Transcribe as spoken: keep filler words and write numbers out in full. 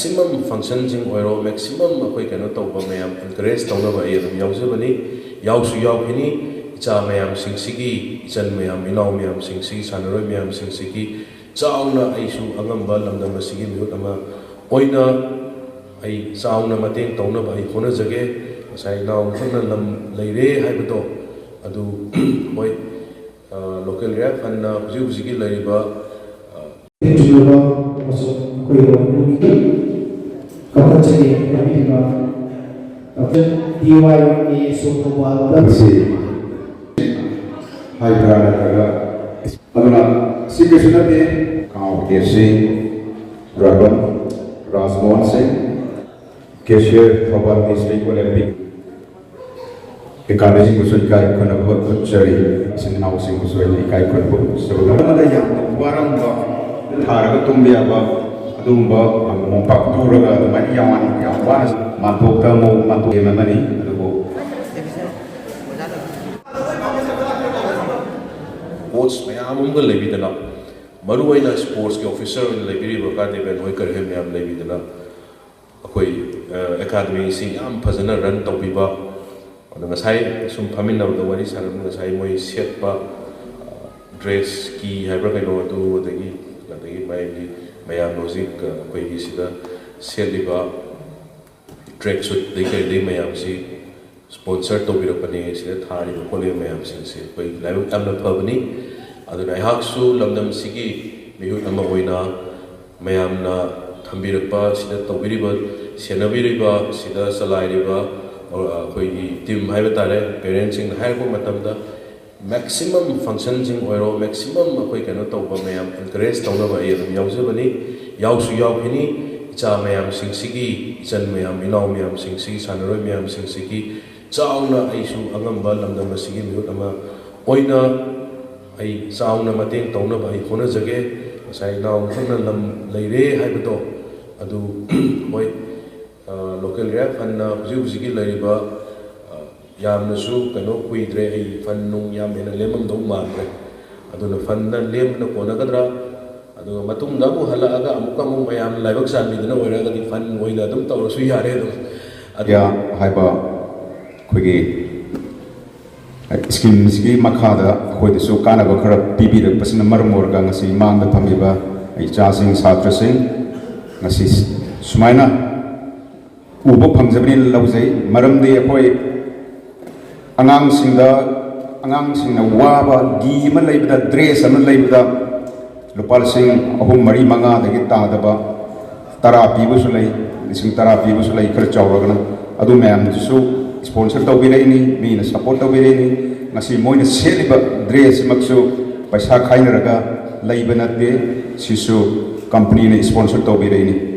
Maximum ꯐꯪꯁꯟꯁꯤꯡ ꯑꯣꯏꯔꯣ, maximum ꯑꯩꯈꯣꯏ ꯀꯩꯅꯣ ꯇꯧꯕ ꯃꯌꯥꯝ ꯑꯦꯟꯀꯔꯦꯖ ꯇꯧꯅꯕ ꯑꯩ ꯑꯗꯨꯝ ꯌꯥꯎꯖꯕꯅꯤ꯫ ꯌꯥꯎꯁꯨ ꯌꯥꯎꯈꯤꯅꯤ꯫ ꯏꯆꯥ ꯃꯌꯥꯝꯁꯤꯡꯁꯤꯒꯤ, ꯏꯆꯟ ꯃꯌꯥꯝ, ꯏꯅꯥꯎ ꯃꯌꯥꯝꯁꯤꯡꯁꯤꯒꯤ, ꯁꯥꯟꯅꯔꯣꯏ ꯃꯌꯥꯝꯁꯤꯡꯁꯤꯒꯤ ꯆꯥꯎꯅ ꯑꯩꯁꯨ ꯑꯉꯝꯕ ꯂꯝꯗꯝ ꯑꯁꯤꯒꯤ ꯃꯤꯍꯨꯠ ꯑꯃ ꯑꯣꯏꯅ ꯑꯩ ꯆꯥꯎꯅ ꯃꯇꯦꯡ ꯇꯧꯅꯕ ꯑꯩ ꯍꯣꯠꯅꯖꯒꯦ꯫ ꯉꯁꯥꯏ ꯏꯅꯥꯎ ꯈꯛꯅ ꯂꯝ ꯂꯩꯔꯦ ꯍꯥꯏꯕꯗꯣ ꯑꯗꯨ ꯍꯣꯏ, ꯂꯣꯀꯦꯜ ꯔꯤꯂꯤꯐ ꯐꯟꯅ ꯍꯧꯖꯤꯛ ꯍꯧꯖꯤꯛꯀꯤ ꯂꯩꯔꯤꯕ, ꯑ, ꯊꯦꯡꯖꯤꯜꯂꯕ ꯑꯃꯁꯨꯡ ꯑꯩꯈꯣꯏꯒꯤ ꯋꯥꯔꯤꯕꯨ ꯀꯥꯈꯠꯆꯒꯦ ꯍꯥꯏꯕꯤꯔꯤꯕ doctor D Y A S ꯑꯣ ꯊꯧꯕꯥꯜꯗ ꯃꯁꯤ ꯍꯥꯏꯕ꯭ꯔꯥ ꯅꯠꯇ꯭ꯔꯒ ꯑꯗꯨꯅ ꯁꯤ ꯀꯩꯁꯨ ꯅꯠꯇꯦ꯫ ꯈꯥꯎ ꯀꯦ ꯁꯤ ꯔꯕꯟ ꯔꯥꯖꯃꯣꯍꯟ ꯁꯤꯡ, cashier, Thoubal District Olympic Academy ꯁꯤꯡꯕꯨꯁꯨ ꯏꯀꯥꯏ ꯈꯨꯝꯅꯕ ꯎꯠꯆꯔꯤ꯫ ꯏꯆꯤꯟ ꯏꯅꯥꯎꯁꯤꯡꯕꯨꯁꯨ ꯑꯩꯅ ꯏꯀꯥꯏ ꯈꯨꯝꯅꯕ ꯎꯠꯆꯕ ꯉꯝꯃꯤ꯫ ꯑꯃꯗ ꯌꯥꯝꯅ ꯋꯥꯔꯝꯕ, ꯊꯥꯔꯒ ꯇꯨꯝꯕ ꯌꯥꯕ ꯑꯗꯨꯒꯨꯝꯕ ꯃꯣꯝꯄꯥꯛ ꯇꯨꯔꯒ ꯑꯗꯨꯃꯥꯏꯅ ꯌꯥꯝ ꯋꯥꯅ, ꯌꯥꯝ ꯋꯥꯅ ꯃꯥꯟꯇꯣꯛꯇ ꯑꯃꯨꯛ ꯃꯥꯟꯇꯣꯛ ꯑꯃꯅꯤ꯫ ꯑꯗꯨꯕꯨ ꯀꯣꯆ ꯃꯌꯥꯝ ꯑꯃꯒ ꯂꯩꯕꯤꯗꯅ, ꯃꯔꯨꯑꯣꯏꯅ ꯁ꯭ꯄꯣꯔꯠꯁꯀꯤ ꯑꯣꯐꯤꯁꯔ ꯑꯣꯏꯅ ꯂꯩꯕꯤꯔꯤꯕ ꯀꯥ ꯗꯦꯕꯦꯟ ꯍꯣꯏ ꯀꯔꯍꯦꯝ ꯃꯌꯥꯝ ꯂꯩꯕꯤꯗꯅ, ꯑꯩꯈꯣꯏ, ꯑ, ꯑꯦꯀꯥꯗꯃꯤꯁꯤ ꯌꯥꯝ ꯐꯖꯅ ꯔꯟ ꯇꯧꯕꯤꯕ꯫ ꯑꯗꯣ ꯉꯁꯥꯏ ꯁꯨꯝ ꯐꯝꯃꯤꯟꯅꯕꯗ ꯋꯥꯔꯤ ꯁꯥꯟꯅꯕꯗ ꯉꯁꯥꯏ ꯃꯣꯏ ꯁꯦꯠꯄ, ꯑ, ꯗ꯭ꯔꯦꯁꯀꯤ ꯍꯥꯏꯕ꯭ꯔꯥ ꯀꯩꯅꯣ, ꯑꯗꯨ, ꯑꯗꯒꯤ, ꯑꯗꯒꯤ ꯃꯥꯒꯤ ꯃꯌꯥꯝꯅ ꯍꯧꯖꯤꯛ, ꯑ, ꯑꯩꯈꯣꯏꯒꯤ ꯁꯤꯗ ꯁꯦꯠꯂꯤꯕ ꯇ꯭ꯔꯦꯛ ꯁꯨꯠꯇꯩ ꯀꯩꯗꯩ ꯃꯌꯥꯝꯁꯤ ꯁ꯭ꯄꯣꯟꯁꯔ ꯇꯧꯕꯤꯔꯛꯄꯅꯦ꯫ ꯁꯤꯗ ꯊꯥꯔꯤꯕ ꯈꯣꯠꯂꯤꯕ ꯃꯌꯥꯝꯁꯤꯡꯁꯦ ꯑꯩꯈꯣꯏ ꯂꯥꯏꯕꯛ ꯌꯥꯝꯅ ꯐꯕꯅꯤ꯫ ꯑꯗꯨꯅ ꯑꯩꯍꯥꯛꯁꯨ ꯂꯝꯗꯝꯁꯤꯒꯤ ꯃꯤꯍꯨꯠ ꯑꯃ ꯑꯣꯏꯅ ꯃꯌꯥꯝꯅ ꯊꯝꯕꯤꯔꯛꯄ, ꯁꯤꯗ ꯇꯧꯕꯤꯔꯤꯕ, ꯁꯦꯟꯅꯕꯤꯔꯤꯕ, ꯁꯤꯗ ꯆꯂꯥꯏꯔꯤꯕ, ꯑ, ꯑꯩꯈꯣꯏꯒꯤ ꯇꯤꯝ ꯍꯥꯏꯕ ꯇꯥꯔꯦ, ꯄꯦꯔꯦꯟꯁꯁꯤꯡꯅ ꯍꯥꯏꯔꯛꯄ ꯃꯇꯝꯗ ꯃꯦꯛꯁꯤꯃꯝ ꯐꯪꯁꯟꯁꯤꯡ ꯑꯣꯏꯔꯣ, ꯃꯦꯛꯁꯤꯃꯝ ꯑꯩꯈꯣꯏ ꯀꯩꯅꯣ ꯇꯧꯕ ꯃꯌꯥꯝ ꯑꯦꯟꯀꯔꯦꯖ ꯇꯧꯅꯕ ꯑꯩ ꯑꯗꯨꯝ ꯌꯥꯎꯖꯕꯅꯤ, ꯌꯥꯎꯁꯨ ꯌꯥꯎꯈꯤꯅꯤ꯫ ꯏꯆꯥ ꯃꯌꯥꯝꯁꯤꯡꯁꯤꯒꯤ, ꯏꯆꯟ ꯃꯌꯥꯝ, ꯏꯅꯥꯎ ꯃꯌꯥꯝꯁꯤꯡꯁꯤꯒꯤ, ꯁꯥꯟꯅꯔꯣꯏ ꯃꯌꯥꯝꯁꯤꯡꯁꯤꯒꯤ ꯆꯥꯎꯅ ꯑꯩꯁꯨ ꯑꯉꯝꯕ ꯂꯝꯗꯝ ꯑꯁꯤꯒꯤ ꯃꯤꯍꯨꯠ ꯑꯃ ꯑꯣꯏꯅ ꯑꯩ ꯆꯥꯎꯅ ꯃꯇꯦꯡ ꯇꯧꯅꯕ ꯑꯩ ꯍꯣꯠꯅꯖꯒꯦ꯫ ꯉꯁꯥꯏ ꯏꯅꯥꯎ ꯈꯛꯅ ꯂꯝ ꯂꯩꯔꯦ ꯍꯥꯏꯕꯗꯣ ꯑꯗꯨ ꯍꯣꯏ, ꯑ, ꯂꯣꯀꯦꯜ ꯔꯤꯂꯤꯐ ꯐꯟꯅ ꯍꯧꯖꯤꯛ ꯍꯧꯖꯤꯛꯀꯤ ꯂꯩꯔꯤꯕ, ꯑ, ꯌꯥꯝꯅꯁꯨ ꯀꯩꯅꯣ ꯀꯨꯏꯗ꯭ꯔꯦ, ꯑꯩ ꯐꯟ ꯅꯨꯡ ꯌꯥꯝ ꯍꯦꯟꯅ ꯂꯦꯝꯃꯝꯗꯧ ꯃꯥꯟꯗ꯭ꯔꯦ꯫ ꯑꯗꯨꯅ ꯐꯟꯗ ꯂꯦꯝꯕꯅ ꯀꯣꯟꯅꯒꯗ꯭ꯔꯥ? ꯑꯗꯨꯒ ꯃꯇꯨꯡꯗ ꯑꯃꯨꯛ ꯍꯜꯂꯛꯑꯒ ꯑꯃꯨꯛꯀ ꯑꯃꯨꯛ ꯃꯌꯥꯝ ꯂꯥꯏꯕꯛ ꯆꯥꯟꯕꯤꯗꯨꯅ ꯑꯣꯏꯔꯒꯗꯤ ꯐꯟ ꯑꯣꯏꯅ ꯑꯗꯨꯝ ꯇꯧꯔꯁꯨ ꯌꯥꯔꯦ ꯑꯗꯨꯝ꯫ ꯑꯗꯨ ꯌꯥ ꯍꯥꯏꯕ ꯑꯩꯈꯣꯏꯒꯤ ꯁ꯭ꯀꯤꯝꯁꯤꯒꯤ ꯃꯈꯥꯗ ꯑꯩꯈꯣꯏꯗꯁꯨ ꯀꯥꯟꯅꯕ ꯈꯔ ꯄꯤꯕꯤꯔꯛꯄꯁꯤꯅ ꯃꯔꯝ ꯑꯣꯏꯔꯒ ꯉꯁꯤ ꯃꯥꯡꯗ ꯐꯝꯃꯤꯕ ꯏꯆꯥꯁꯤꯡ, ꯁꯥꯇ꯭ꯔꯁꯤꯡ ꯉꯁꯤ ꯁꯨꯃꯥꯏꯅ ꯎꯕ ꯐꯪꯖꯕꯅꯤꯅ ꯂꯧꯖꯩ꯫ ꯃꯔꯝꯗꯤ ꯑꯩꯈꯣꯏ ꯑꯉꯥꯡꯁꯤꯡꯗ, ꯑꯉꯥꯡꯁꯤꯡꯅ ꯋꯥꯕ ꯒꯤ ꯑꯃ ꯂꯩꯕꯗ, ꯗ꯭ꯔꯦꯁ ꯑꯃ ꯂꯩꯕꯗ ꯂꯨꯄꯥ ꯂꯤꯁꯤꯡ ꯑꯍꯨꯝ, ꯃꯔꯤ, ꯃꯉꯥꯗꯒꯤ ꯇꯥꯗꯕ, ꯇꯔꯥ ꯄꯤꯕꯁꯨ ꯂꯩ, ꯂꯤꯁꯤꯡ ꯇꯔꯥ ꯄꯤꯕꯁꯨ ꯂꯩ, ꯈꯔ ꯆꯥꯎꯔꯒꯅ꯫ ꯑꯗꯨ ꯃꯌꯥꯝꯗꯨꯁꯨ ꯁ꯭ꯄꯣꯟꯁꯔ ꯇꯧꯕꯤꯔꯛꯏꯅꯤ, ꯃꯤꯅ ꯁꯞꯄꯣꯔꯠ ꯇꯧꯕꯤꯔꯛꯏꯅꯤ꯫ ꯉꯁꯤ ꯃꯣꯏꯅ ꯁꯦꯠꯂꯤꯕ ꯗ꯭ꯔꯦꯁꯁꯤꯃꯛꯁꯨ ꯄꯩꯁꯥ ꯈꯥꯏꯅꯔꯒ ꯂꯩꯕ ꯅꯠꯇꯦ, ꯁꯤꯁꯨ ꯀꯝꯄꯅꯤꯅ ꯁ꯭ꯄꯣꯟꯁꯔ ꯇꯧꯕꯤꯔꯛꯏꯅꯤ꯫